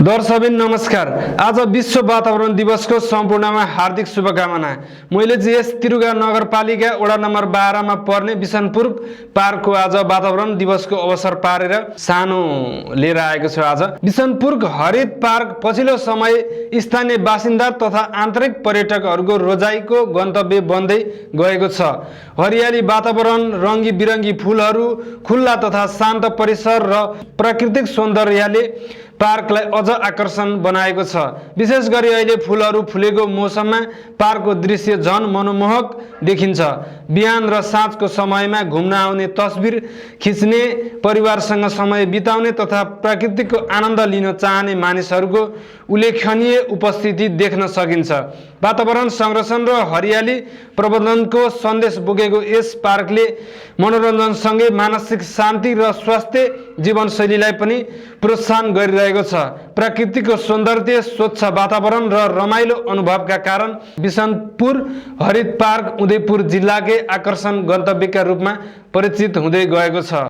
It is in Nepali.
दर्शकबिन नमस्कार। आज विश्व वातावरण दिवसको सम्पूर्णमा हार्दिक शुभकामना। मैले जीएस तिरुगा नगरपालिका वडा नम्बर 12 मा पर्ने बिसनपुर पार्कको आज वातावरण दिवसको अवसर पारेर सानो लिएर आएको छु। आज बिसनपुर हरित पार्क पछिल्लो समय स्थानीय बासिन्दा तथा आन्तरिक पर्यटकहरूको रोजाइको गन्तव्य बन्दै गएको छ। हरियाली वातावरण, रङ्गी बिरङ्गी फुलहरू, खुल्ला तथा शान्त परिसर र प्राकृतिक सौन्दर्यले पार्कलाई अझ आकर्षण बनाएको छ। विशेष गरी अहिले फुलहरू फुलेको मौसममा पार्कको दृश्य झन मनमोहक देखिन्छ। बिहान र साँझको समयमा घुम्न आउने, तस्बिर खिच्ने, परिवारसँग समय बिताउने तथा प्राकृतिकको आनन्द लिन चाहने मानिसहरूको उल्लेखनीय उपस्थिति देख्न सकिन्छ। वातावरण संरक्षण र हरियाली प्रबन्धनको सन्देश बोकेको यस पार्कले मनोरञ्जनसँगै मानसिक शान्ति र स्वास्थ्य जीवनशैलीलाई पनि प्रोत्साहन गरिरहेको छ। प्राकृतिकको सौन्दर्य, स्वच्छ वातावरण र रमाइलो अनुभवका कारण बिसनपुर हरित पार्क उदयपुर जिल्लाकै आकर्षण गन्तव्यका रूपमा परिचित हुँदै गएको छ।